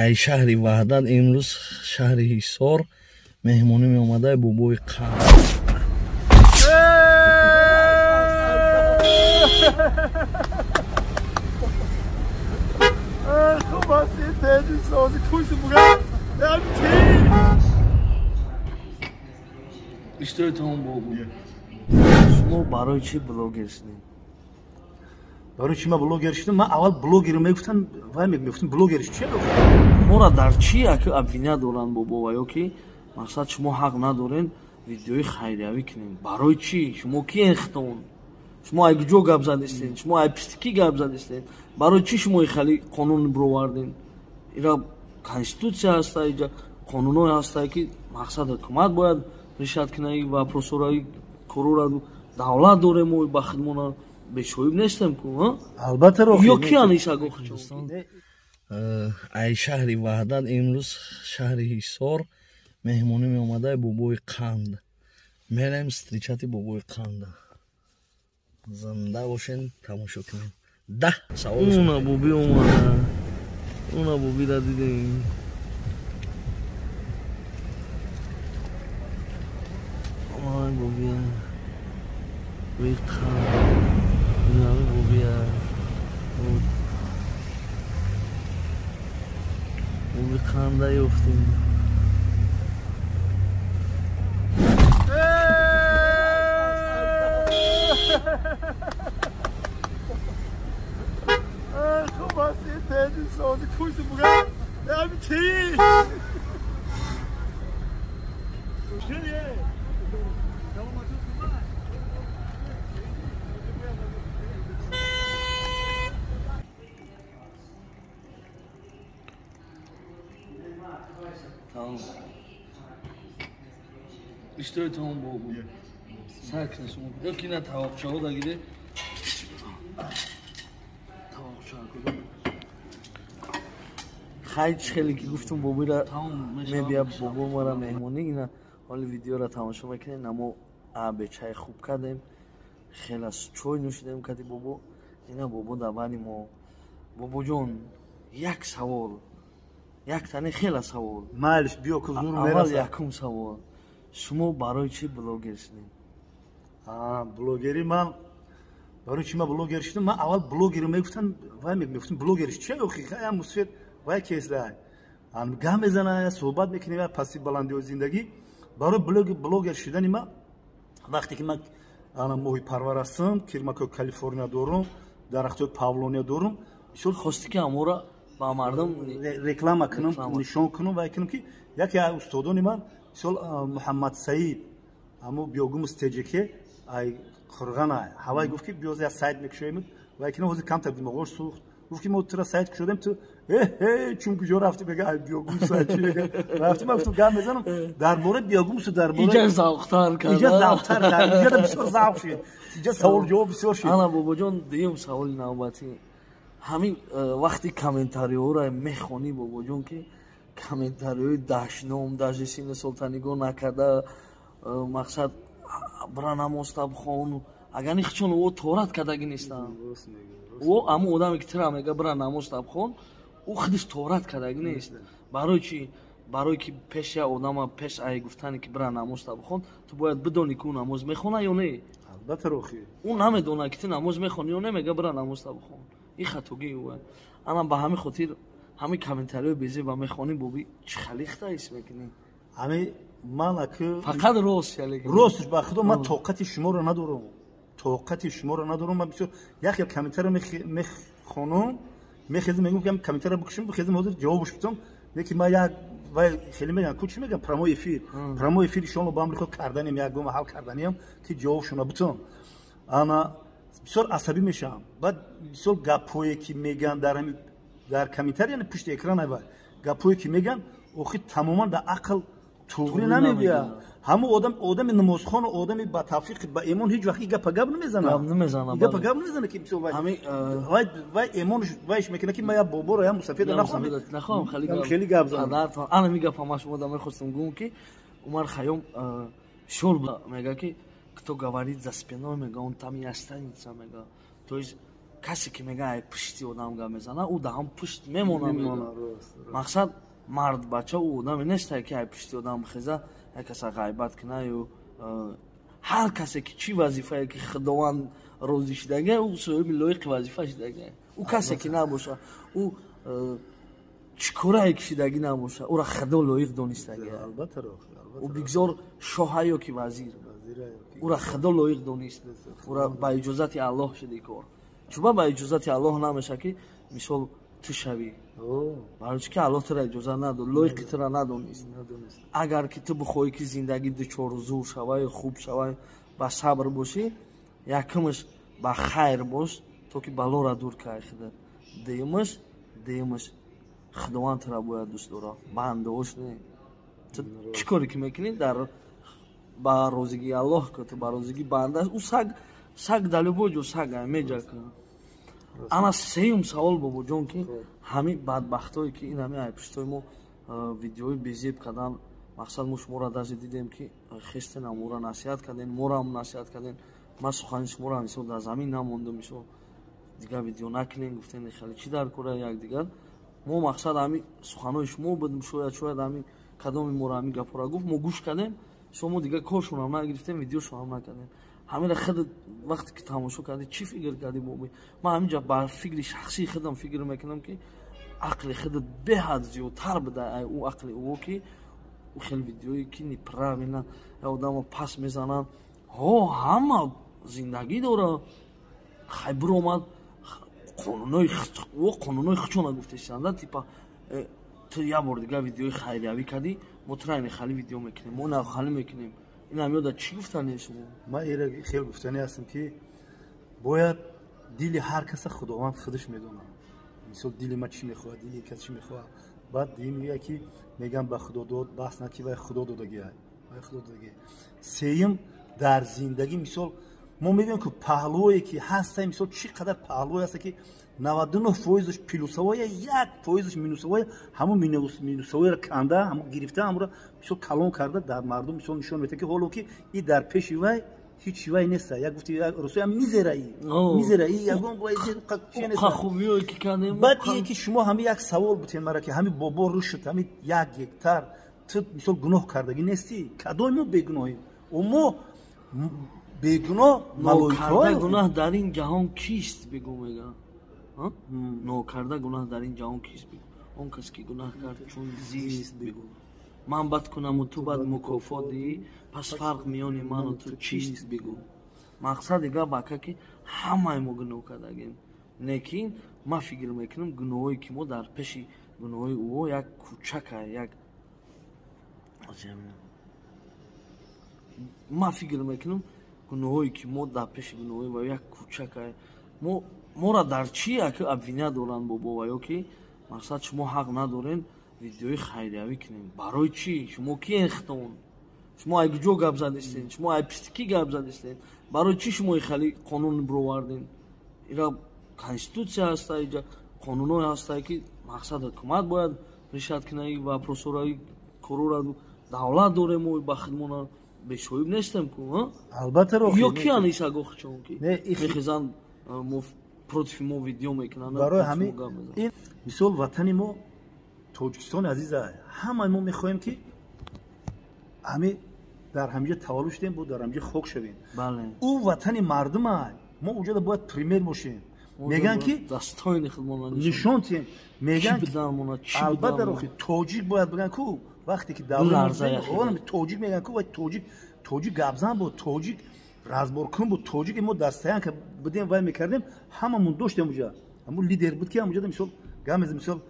Ай шаҳри Ваҳдат имрӯз шаҳри Ҳисор меҳмонӣ меомада бобои қанд. Иштоитон бобо. Шумо барои чӣ блогер шудед? Барои чӣ ман блогер шудам? Ман аввал блогер мегуфтам, вай мегуфтам блогер чӣ? Моро дар чӣ яке обвиня доранд бобо ва ё ки мақсад шумо ҳақ надорен видеои хайриявӣ кунед. Барои чӣ? Шумо киен хитон? Шумо ай куҷо гап задистед? Шумо ай писти кӣ гап задистед? Барои чӣ шумо хали қонун бироварден? Ира конститутсия ҳаста, иҷа қонунҳое ҳаста ки мақсад ҳукумат бояд решат кунад ва просораи корора давлат дорем мо ба хидмона бешоиб нестем ку, албатта ё киян исаго хучон? Ай шаҳри Ваҳдат имрӯз шаҳри Ҳисор меҳмонӣ меомада бобои қанд. Мерем встречати бобои қанда. Зинда бошен, тамошо кунем. 10 савол. Уна боби омада. Уна бобида дидем. Ой бобия. Бобии қанд. Бобия. Боби қанда ёфтем. Иштоитон бобо. Сар кунед шумо. Ё ки на тавоқчаҳо дагиде? Тавоқчаҳо куҷо? Хай чӣ хеле ки гуфтум бобоира мебия бобо мара меҳмонӣ ина ҳоли видеоро тамошо мекунед. Намо бечай хуб кардем, хеле чой нӯшидем кади бобо. Ина бобо дар баъди мо. Бобоҷон, як савол, як тане хеле савол. Майлиш биё ку зур мерасад. Аввал якум савол. Шумо барои чӣ блогер шудед? Блогери ман барои чӣ ман блогер шудам? Ман аввал блогер мегуфтам, вай мегуфтам блогер чӣ? Охи хай мусфир вай кесла. Ам гап мезана, суҳбат мекунем ва паси баландиҳои зиндагӣ. Барои блогер шудани ман вақте ки ман ана моҳипарвар ҳастам, кирмакҳои Калифорния дорум, дарахтҳои Павлония дорум, бисёр хости ки амора ба мардум реклама кунам, нишон кунам вай кунам ки яке аз устодони ман мисол Муҳаммад Саид аммо биёгумус ТЖК ай Қурғана ҳавай гуфт ки биёз як сайт мекушоем вай кунам ҳозир камтар димоғош сӯхт. Гуфт ки мо тура сайт кушодем, ту чун куҷо рафтӣ? Мега ай биёгумус сайт чи мега рафтӣ. Ман гуфтам гап мезанам дар бораи биёгумусу дар бораи иҷа завқтар кард, иҷа завқтар кард, иҷа бисёр завқ шуд, иҷа савол ҷавоб бисёр шуд. Ана бобоҷон, дуюм саволи навбатӣ. Ҳамин вақти комментариҳоро мехонӣ бобоҷон ки комментариҳои дашном, даже синни солтанигоҳ накарда, мақсад бира намозта бихон. Агар нихчон ӯ торат кардаги нестанд. Ӯ ҳамун одаме ки тира мега бира намозта бихон, ӯ худаш торат кардаги нест. Барои чӣ? Барои ки пеш як одама пеш ай гуфтане ки бира намозта бихон, ту бояд бидонӣ ки ӯ намоз мехона ё не. Албатта рохи. Ӯ намедонад ки ту намоз мехонӣ ё не, мега бира намозта бихон. Ин хатогии ӯ. Ана ба ҳамин хотир ҳамин комментариҳои безеба мехонӣ боби чӣ халихта ҳис мекунӣ? Ҳамин ман аки фақат рост яле. Рост ба худо ман тоқати шуморо надорам. Тоқати шуморо надорам. Ман бисёр як як комментариро мехонам, мехезам мегӯям ки комментариро бикушам, бихезам ҳозир ҷавобаш бидам. Лекин ман як вай хеле мегӯям ку чӣ мегӯям прямой эфир. Прямой эфир иншоалло ба амри худ карданем, як гома ҳал карданем ки ҷавобшона битам. Ана бисёр асабӣ мешавам. Баъд бисёр гапҳое ки мегӯянд дар ҳамин дар комментарий, яъне пушти экран ай вай гапҳое ки мегӯянд, охи тамоман дар ақл туғри намебиёд. Ҳамун одам одами намозхон, одами ба тавфиқ ба имон ҳеҷ вақт гапа гап намезанад. Гап намезанад. Гапа гап намезанад ки бисёр вай вай имонш вайш мекунад ки ман як боборо як мусафида нахоҳам. Нахоҳам хеле гап занам. Ана ми гапа ман шумо да мехостам гӯям ки Умар Хайём шор мега ки кто говорит за спиной, мега он там и останется, мега. То есть Касе ки мега ай пушти одам гап мезана, ӯ да ҳам пушт мемона. Мақсад, мард бача ӯ одаме нестай, ки ай пушти одам бихеза, як каса ғайбат кина. Ё ҳар касе ки чӣ вазифае ки Худованд розӣ шидага, ӯ соҳиби лоиқи вазифа шидага. Ӯ касе ки набоша, ӯ чӣ корае ки шидагӣ набоша, ӯра Худо лоиқ донистага. Ӯ бигзор шоҳа ё ки вазир, ӯра Худо лоиқ донист, ӯра ба иҷозати Аллоҳ шуди кор. Чуба ба иҷозати Аллоҳ намеша, ки мисол ту шавӣ, барои чӣ ки Аллоҳ тура иҷозат надод, лоиқи тура надонист. Агар ки ту бихоҳӣ, ки зиндагӣ дучору зур шавай, хуб шавай, ба сабр бошӣ, якумаш, ба хайр бош, то ки балора дур кай худат. Дуюмаш, Худованд тура бояд дӯст дора, бандаош не. Ту чӣ коре ки мекунӣ, дар ба розигии Аллоҳ ку, ту ба розигии банда. Ӯ саг, саг дар любой ҷо саг меҷа. Ана сеюм савол, бобоҷон, ки ҳамин бадбахтое ки ин ҳамин айпуштои мо видеои безеб кардан, мақсад, мо шуморо даже дидем, ки хестен, амора насиҳат кардем, морам насиҳат кардем. Ман сухани шуморо мисол дар замин намондум. Мисол, дигар видео накунем гуфтем, хеле чӣ дар кора якдигар. Мо, мақсад, ҳамин суханои шумо буд. Шояд ҳамин кадоми моро ҳамин гапҳоро гуфт, мо гӯш кардем. Шумо дигар коршонам нагирифтем, видеошонам накардем. Ҳамира худ вақте ки тамошо кардӣ, чӣ фикр кардӣ, боби? Ман ҳаминҷа ба фикри шахсии худам фикр мекунам, ки ақли худат беҳад зиёдтар буда ӯ ақли ӯ, ки ӯ хел видеое ки неправильно одамо пас мезананд. Ҳо, ҳама зиндагӣ дора. Хай, биромад, қонунои қонунои хучона гуфтесанда, типа ту як бор дигар видеои хайриявӣ кардӣ, мо тура ини хали видео мекунем, мо ина хали мекунем. Ин ҳам ёда чӣ гуфтани шумо? Ман ира хел гуфтанӣ ҳастам, ки бояд дили ҳар каса Худованд худаш медонад. Мисол, дили ман чӣ мехоҳад, дили кас чӣ мехоҳад. Баъд дим мегӯяд, ки мегӯям, ба Худо дод баҳс на, ки вай Худо додагиай, вай Худо додагиай. Сеюм, дар зиндагӣ, мисол, мо мегӯем, ки паҳлӯе ки ҳаста, мисол, чӣ қадар паҳлӯе ҳаста, ки 99%-аш плюсовая, 1%-аш минусовая. Ҳамон минусовоеро канда, ҳамон гирифта, ҳамонро, мисол, калон карда, дар мардум, мисол, нишон медиҳад, ки ҳоло ки и дар пеши вай ҳеҷ вай неста. Як гуфти русоям, мизераи мизераи ягон. Баъд ие ки шумо ҳами як савол бутен мара, ки ҳами бобо рушд, ҳами 1 гектар ту, мисол, гуноҳ кардагӣ нестӣ. Кадои мо бегуноҳем? Мо бегуноҳ. Малоикаҳо. Гуноҳ дар ин ҷаҳон кист, бигӯ, мега. Нокарда гуноҳ дар ин ҷаҳон кист, бигӯ. Он кас ки гуноҳ кард, чун зист, бигӯ. Ман бад кунаму ту бад мукофот диҳӣ, пас фарқ миёни ману ту чист, бигӯ. Мақсади гап, ака, ки ҳамаи мо гуноҳ кардагем, лекин ман фикр мекунам, гуноҳое ки мо дар пеши гуноҳои ӯ як кӯчака як. Ман фикр мекунам, гуноҳое ки мо дар пеши гуноҳои ва як кӯчака. Мо моро дар чӣ ака обвинять доранд, бобо, ва ё ки, мақсад, шумо ҳақ надорен видеои хайриявӣ кунем? Барои чӣ? Шумо киен хитон? Шумо ай куҷо гап задистен? Шумо ай пишти кӣ гап задистен? Барои чӣ шумо хали қонун бироварден? Ира конститутсия ҳаста, иҷа қонунҳое ҳастае, ки, мақсад, ҳукумат бояд решать кунад вопросора, корора. Давлат дорем мо, ба худмона бесоҳиб нестем ку. Албатта. Ё киян исагохчон, ки мехезанд, мо против мо видео мекунанд? Барои ҳамин ин, мисол, ватани мо Тоҷикистони азиза, ҳамаи мо мехоҳем, ки ҳами дар ҳамиҷа таваллуд шудем, бо дар ҳамиҷа хок шавем. Ӯ ватани мардума, мо уҷода бояд пример бошем. Мегӯянд, ки нишон тиҳем. Мегӯянд, албатта, рохи тоҷик бояд бигӯянд ку, вақте ки тоҷик мегӯянд ку, вай тоҷик, тоҷик гапзан буд, тоҷик разборкун буд, тоҷик. Мо дар стоянка будем, вай мекардем, ҳамамон доштем уҷа ҳамун лидер буд, ки ҳамуҷада, мисол, гап мезад, мисол,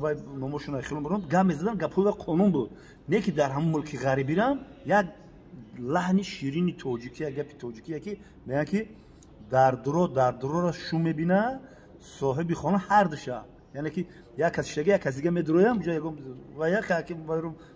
вай номошона хелон бурам, гап мезадан, гапҳои вай қонун буд. Не ки дар ҳамун мулки ғарибирам як лаҳни ширини тоҷикӣ, як гапи тоҷикие, ки мегӯянд, ки дар дурора шу мебина соҳиби хона ҳар душа. Яъне ки як кас шиштага, як кас дига медуроям ҷо, ягон ва як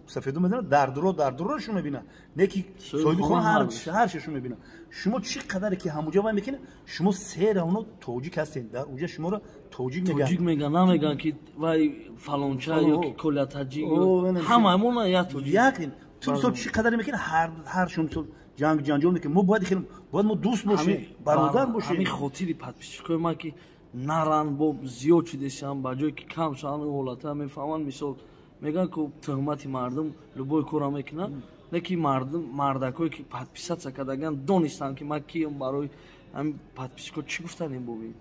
сафеду мезанад, дар дуро шу мебина, не ки соҳиби хона ҳар шу мебина. Шумо чӣ қадаре ки ҳамуҷа вай мекунед, шумо сера оно тоҷик ҳастед, дар уҷа шуморо тоҷик мегӯянд. Тоҷик мегӯянд, намегӯянд, ки вай фалонча ё ки коля таҷик. Ҳамаи мо як тоҷик. Як. Ту, мисол, чӣ қадаре мекунед, ҳар шумо, мисол, Ҷанг ҷанҷол мекунем. Мо бояд хеле, бояд мо дӯст бошем, бародар бошем. Ҳамин хотири подписчикои ман, ки наран, бо зиёд шудесиам, ба ҷое ки кам шаванд, ин ҳолата мефаҳманд. Мисол, мегӯянд, ку туҳмати мардум любой кора мекунад, не ки мардум, мардакое ки подписаться кардаган, донистанд, ки ман кием. Барои ҳамин подписчико чӣ гуфтанем, боби?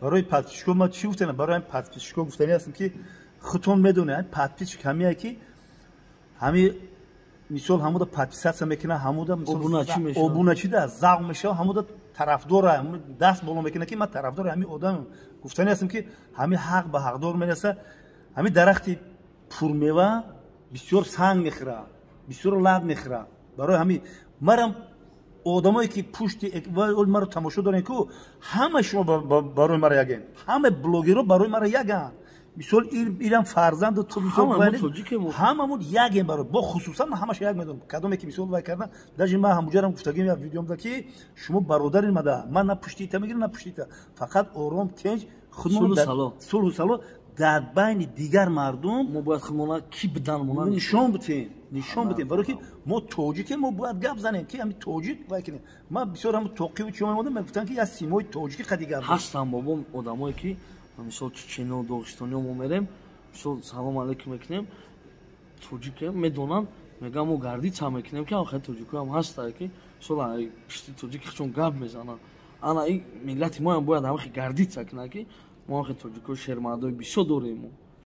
Барои подписчико ман чӣ гуфтанем? Барои ҳамин подписчико гуфтанӣ ҳастем, ки худтон медонед, подписчик ҳамие, ки ҳами мисол ҳамуда подписаться мекунад, ҳамуда обуначида завқ мешава, ҳамуда тарафдора, даст боло мекунад, ки ман тарафдори ҳамин одамам. Гуфтанӣ ҳастем, ки ҳамин ҳақ ба ҳақдор мераса. Ҳамин дарахти пурмева бисёр санг мехӯрад, бисёр лат мехӯрад. Барои ҳамин марам одамое, ки пушти маро тамошо дорем, ку ҳама шумо барои мара ягем, ҳама блогерро барои мара яганд. Мисол, илам фарзанду ҳамамон ягем. Барои бо хусусан ман ҳамаша як медонам, кадоме ки мисол вай кардан. Даже ман ҳамуҷарам гуфтагим як видеомда, ки шумо бародари мада, ман на пушти ита мегирам, на пушти ита, фақат ором, тенҷ, сулҳу сало дар байни дигар мардум. Мо бояд худмона ки бидан. Нишон битем, нишон битем, барое ки мо тоҷикем, мо бояд гап занем, ки ҳами тоҷик вай кунем. Ман бисёр ҳам тоқиву чиё мемодам, мегуфтам, ки як симои тоҷики қади гап. Ҳастам, бобо, одамое, ки мисол чечено, доғистониё, мо мерем, мисол, салом алейкум мекунем, тоҷикем медонанд, мегӯям, мо гордиться мекунем, ки охир тоҷикоам ҳаста, ки мисол пишти тоҷик чун гап мезананд. Ана ин миллати моям бояд ҳамахи гордиться кунад, ки мо охир тоҷико шермардои бисёр дорем.